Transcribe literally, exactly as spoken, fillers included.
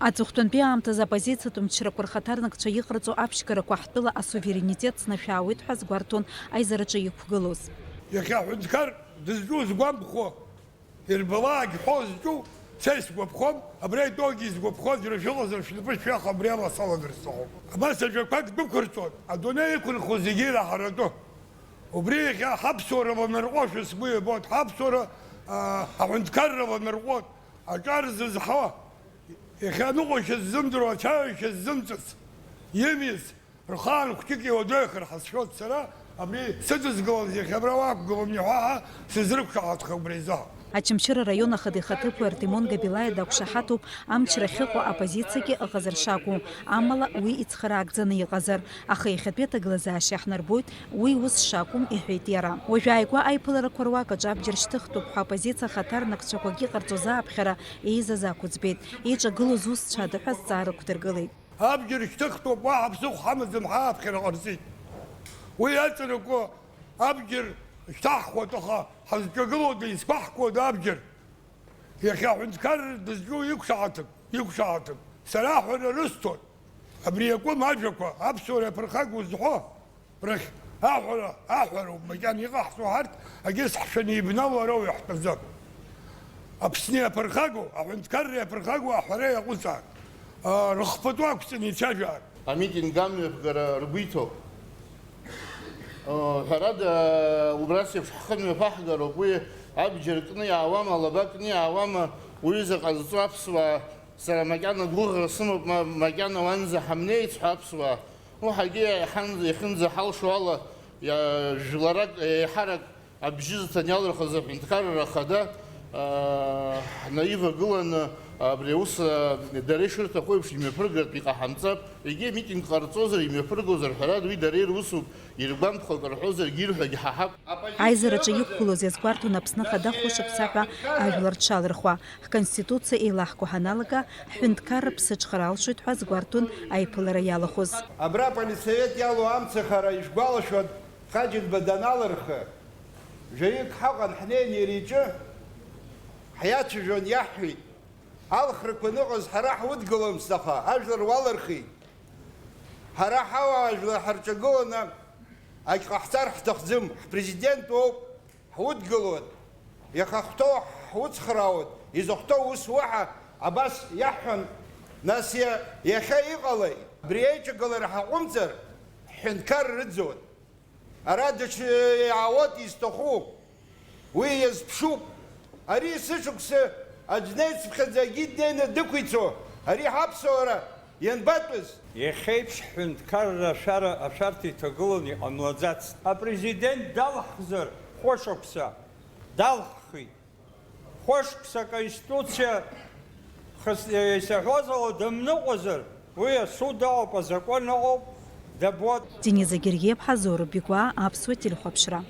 Аҵыхәтәантәи аамҭазы аоппозициатә мчрақәа рхаҭарнакцәа иҟарҵо аԥшьгарақәа ҳтәыла асуверенитет снашәаауеит ҳәа азгәарҭон аизараҿы иқәгылоз. Иахьа аҳәынҭқар дызҿу згәамԥхо, ирбалак ҳәо зҿу, са исгәаԥхом, абри аитоги изгәаԥхо, џьара шәыҟазар шәнапы шәҩах, абри ала салагар сҭахуп. Абас ажәақәак дәықәырҵон, адунеи иқәынхо зегьы ираҳаратәы. Убри иахьа ҳаԥсуара ланарҟәошәа сгәы иабоит, ҳаԥсуара, аа, аҳәынҭқарра ланарҟәуеит, аҿар зызҳауа. Иахьа ныҟәашьа ззымдыруа, ацәажәашьа ззымҵыц, имиц, рхаан хәҷык иуадаҩхар ҳазшәоит сара, абри сыдызгылаз иахьа абра уақәгылом ҳәа ҳәа сызрықәшаҳаҭхеит убри азы. Очамчыра араион ахада ихаҭыԥуаҩ Артемон Габилаиа дақәшаҳаҭуп, амчра ахьыҟоу аоппозициагьы ыҟазар шакәу, амала уи ицхыраагӡаны иҟазар, аха иахьатәи аҭагылазаашьа иаҳнарбоит, уи ус шакәым, иҳәеит иара. Уажәааигәа аиԥыларақәа руак аҿы абџьар шьҭыхтәуп ҳәа аоппозициа ахаҭарнакцәақәак иҟарҵоз ааԥхьара еизаз ақәӡбеит. Еиҿагылоз ус цәада ҳәа азҵаара ықәдыргылеит. Абџьар шьҭыхтәуп, уаҳа ԥсыхәа ҳамаӡам ҳәа ааԥхьара ҟарҵеит. Уи аҵанакуа абџьар шьҭаҳхуеит, аха ҳазҿагылода, изқәаҳкуада абџьар? Иахьа аҳәынҭқарра дызҿу иқәшаҳаҭым, иқәшаҳаҭым. Сара аҳәара рысҭоит. Абри иакәым ажәақәа, аԥсуара иаԥырхагоу зҳәо, рахь аҳәара, аҳәароуп макьана иҟаҳҵо ҳарҭ, агьыс ҳшәаны ибнало ара уи ҳтәазы. Аԥсны иаԥырхагоу, аҳәынҭқарра иаԥырхагоу аҳәара иаҟәыҵаак, аа, рыхԥатәы ақәҵаны ицәажәаак. Амитинг амҩаԥгара ргәы иҭоуп. Ҳәарада, убрас еиԥш ҳхы мҩаԥаҳгароуп, уи абџьар кны иаауама, алаба кны иаауама, уҩыза ҟазҵо аԥсуаа, сара макьана гәыӷра сымоуп, ма-, макьана уанӡа ҳамнеиц ҳәа аԥсуаа, уаҳагьы иаҳанӡа, иахьынӡаҳалшо ала, иа-, жәларак, еиҳарак абжьы зыҭан иалырхыз аҳәынҭқарра ахада, аа, ҳнаивагыланы абри аус, аа, дара ишырҭаху еиԥш имҩаԥыргартә иҟаҳамҵап, егьи амитинг ҟарҵозар, имҩаԥыргозар, ҳәарада, уи дара ирусуп, иргәамԥхо акы рҳәозаргьы ирҳәогьы ҳаҳап. Аизараҿы иқәгылоз иазгәарҭон Аԥсны Ахада хәышықәса ҳәа ажәлар дшалырхуа. Ҳконституциа еилаҳкуа ҳаналага, ҳҳәынҭқарра ԥсыҽхар алшоит ҳәа азгәарҭон аиԥылара иалахәыз. Абра аполитсовет иалоу амцахара ишәгәалашәоит, Хаџьынба даналырхы, жәаҩык ҳаҟан ҳнеины иара иҿы ҳиацәажәон, иаҳҳәеит, алхрақәа аныҟаз ҳара ҳудгыломызт, аха ажәлар уалырхит. Ҳара ҳауаажәлар ҳарҿагыланы акы ҟаҳҵар ҳҭахӡам, ҳпрезидент уоуп, ҳудгылоит. Иаха хәҭоу ҳуцхраауеит, изыхәҭоу ус уаҳа абас иаҳҳәон, нас иа-, иахьа иҟалеи? Абри аиҿагылара ҳаҟәымҵыр, ҳҳәынҭқар рыӡуеит. Ара даҽа иаауеит изҭаху, уи иазԥшуп. Ари есышықәса аӡә днеицыԥхьаӡа агьи днеины дықәицо, ари ҳаԥсуара ианбатәыз? Иахьеиԥш ҳҳәынҭқарра ашәара, ашәарҭа иҭагыланы иҟамлаӡацт. Апрезидент далҳхзар хәышықәса, далҳхит. Хәышықәса аконституциа хыс-, исаҳәоз ала дымныҟәозар, уи асуд ыҟоуп, азакәан ыҟоуп, дабот. Дениза Гергиаԥҳа, Заур Бигәаа, Аԥсуа телехәаԥшра.